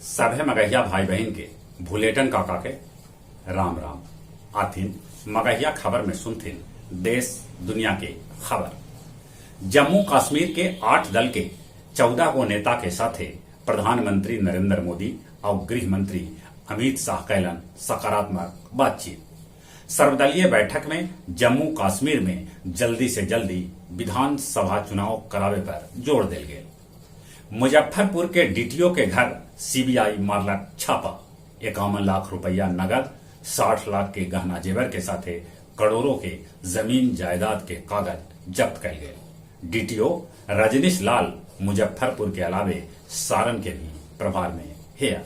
सभे मगहिया भाई बहिन के भुलेटन काका के राम राम। आथिन मगहिया खबर में सुनथिन देश दुनिया के खबर। जम्मू कश्मीर के 8 दल के 14 गो नेता के साथे प्रधानमंत्री नरेंद्र मोदी आउ गृह मंत्री अमित शाह कैलन सकारात्मक बातचीत। सर्वदलीय बैठक में जम्मू कश्मीर में जल्दी से जल्दी विधानसभा चुनाव करावे पर जोर देल गेल। मुजफ्फरपुर के डीटीओ के घर सीबीआई मारलक छापा। 51 लाख रुपया नगद, 60 लाख के गहना जेवर के साथे करोड़ों के जमीन जायदाद के कागज जब्त कयल गेल। डीटीओ रजनीश लाल मुजफ्फरपुर के अलावे सारण के भी प्रभार में हेय।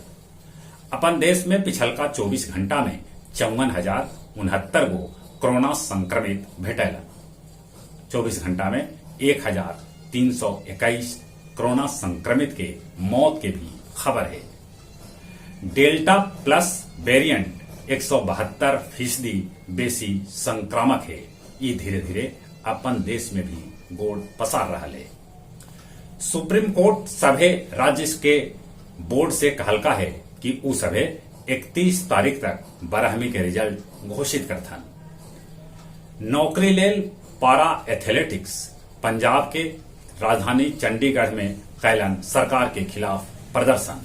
अपन देश में पिछलका 24 घंटा में 54,069 गो कोरोना संक्रमित भेटैलन। 24 घंटा में 1,321 कोरोना संक्रमित के मौत के भी खबर है। डेल्टा प्लस वेरिएंट 172% बेसी संक्रामक है। ये धीरे धीरे अपन देश में भी गोड़ पसार रहा है। सुप्रीम कोर्ट सभे राज्य के बोर्ड से कहलका है कि उ सभे 31 तारीख तक 12वीं के रिजल्ट घोषित करथन। नौकरी लेल पारा एथलेटिक्स पंजाब के राजधानी चंडीगढ़ में कैलन सरकार के खिलाफ प्रदर्शन।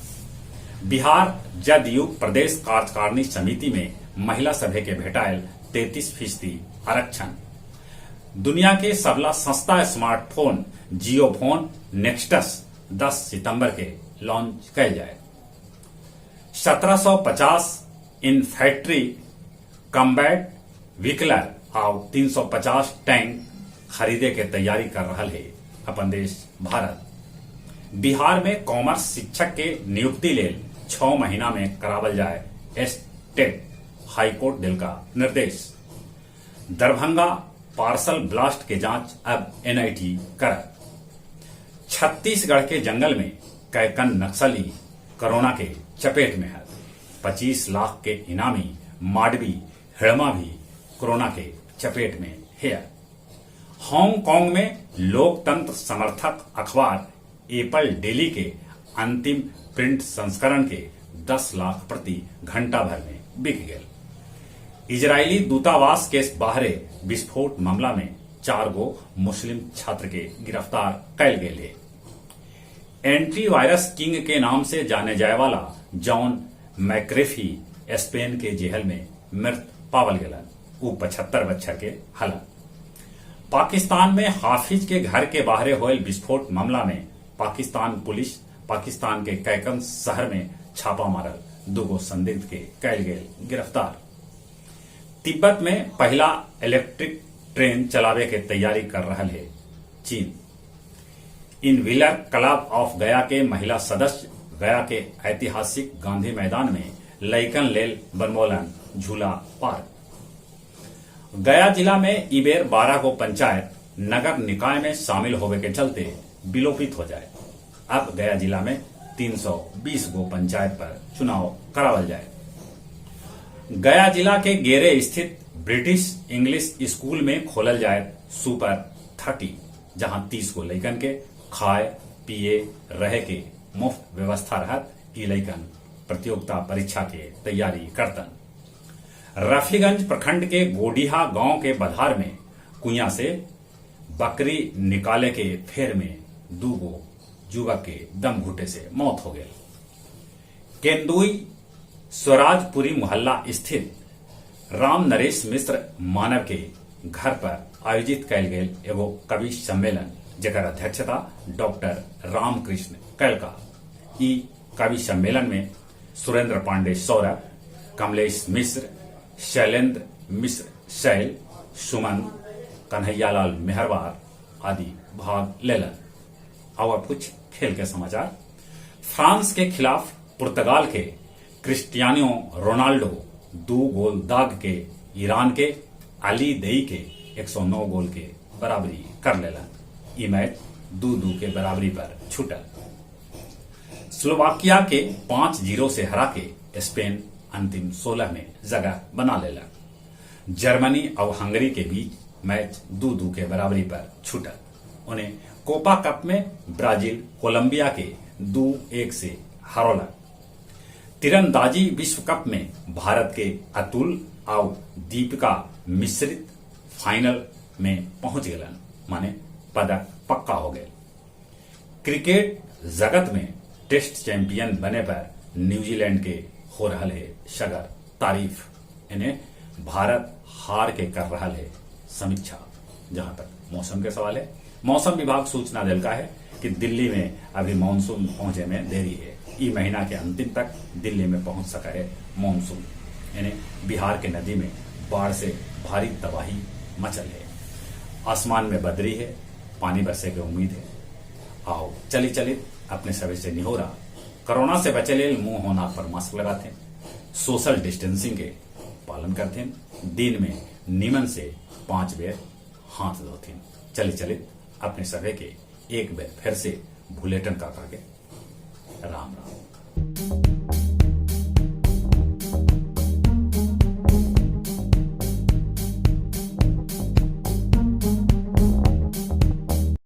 बिहार जदयू प्रदेश कार्यकारिणी समिति में महिला सभे के भेटायल 33% आरक्षण। दुनिया के सबला सस्ता स्मार्टफोन जियो फोन नेक्सटस 10 सितंबर के लॉन्च कैल जाए। 1750 इन्फेंट्री कॉम्बैट व्हीकलर आउ 350 टैंक खरीदे के तैयारी कर रहा है अपन देश भारत। बिहार में कॉमर्स शिक्षक के नियुक्ति लेल 6 महीना में करावल जाए एसटेट, हाईकोर्ट दिलका निर्देश। दरभंगा पार्सल ब्लास्ट के जांच अब एनआईटी करत। छत्तीसगढ़ के जंगल में कैकन नक्सली कोरोना के चपेट में है। 25 लाख के इनामी माडवी हिड़मा भी कोरोना के चपेट में है। हांगकांग में लोकतंत्र समर्थक अखबार एप्पल डेली के अंतिम प्रिंट संस्करण के 10 लाख प्रति घंटा भर में बिक गए। इजरायली दूतावास के बाहरे विस्फोट मामला में 4 गो मुस्लिम छात्र के गिरफ्तार कैल गेल है। एंटी वायरस किंग के नाम से जाने जाए वाला जॉन मैक्रेफी स्पेन के जेहल में मृत पावल गेलन। उ 75 बच्छर के हलन। पाकिस्तान में हाफिज के घर के बाहरे होयल विस्फोट मामला में पाकिस्तान पुलिस पाकिस्तान के कैकन शहर में छापा मारल, 2 संदिग्ध के कैल गेल गिरफ्तार। तिब्बत में पहला इलेक्ट्रिक ट्रेन चलावे के तैयारी कर रहा है चीन। इनव्हीलर क्लब ऑफ गया के महिला सदस्य गया के ऐतिहासिक गांधी मैदान में लइकन लेल बनवोलन झूला पार्क। गया जिला में इबेर 12 गो पंचायत नगर निकाय में शामिल होवे के चलते विलोपित हो जाए। अब गया जिला में 320 गो पंचायत पर चुनाव करावल जाए। गया जिला के गेरे स्थित ब्रिटिश इंग्लिश स्कूल में खोलल जाए सुपर 30, जहां 30 गो लइकन के खाए पिए रहे के मुफ्त व्यवस्था रहत। ई लइकन प्रतियोगिता परीक्षा के तैयारी करतन। रफीगंज प्रखंड के गोडीहा गांव के बधार में कुइया से बकरी निकाले के फेर में 2 गो युवक के दम घुटे से मौत हो गई। केंदुई स्वराजपुरी मोहल्ला स्थित राम नरेश मिश्र मानव के घर पर आयोजित कैल गेल एगो कवि सम्मेलन, जेकर अध्यक्षता डॉक्टर रामकृष्ण कैलका। ई कवि सम्मेलन में सुरेंद्र पांडे सौरभ, कमलेश मिश्र, शैलेंद्र मिश्र शैल, सुमन, कन्हैयालाल मेहरवार आदि भाग लेलन। अब कुछ खेल के समाचार। फ्रांस के खिलाफ पुर्तगाल के क्रिस्टियानो रोनाल्डो 2 गोल दाग के ईरान के अली देई के 109 गोल के बराबरी कर लेलन। ई मैच 2-2 के बराबरी पर छूटल। स्लोवाकिया के 5-0 से हरा के स्पेन अंतिम 16 में जगह बना लेलक। जर्मनी और हंगरी के बीच मैच 2-2 के बराबरी पर छूटल। उन्हें कोपा कप में ब्राजील कोलंबिया के 2-1 से हरौलक। तीरंदाजी विश्व कप में भारत के अतुल आउ दीपिका मिश्रित फाइनल में पहुंच गेलन, माने पदक पक्का हो गेल। क्रिकेट जगत में टेस्ट चैंपियन बने पर न्यूजीलैंड के हो रहल है सगर तारीफ, इन्हें भारत हार के कर रहा है समीक्षा। जहां तक मौसम के सवाल है, मौसम विभाग सूचना दिलका है कि दिल्ली में अभी मानसून पहुंचे में देरी है। ई महीना के अंतिम तक दिल्ली में पहुंच सका है मानसून। यानी बिहार के नदी में बाढ़ से भारी तबाही मचल है। आसमान में बदरी है, पानी बरसे के उम्मीद है। आओ चली चली अपने सभी से निहोरा, कोरोना से बचे लेल मुंह हो नाक पर मास्क लगाते, सोशल डिस्टेंसिंग के पालन करते, दिन में नीमन से 5 बेर हाथ धोथिन। चले चले अपने सभी के एक बेर फिर से भुलेटन काका के राम राम।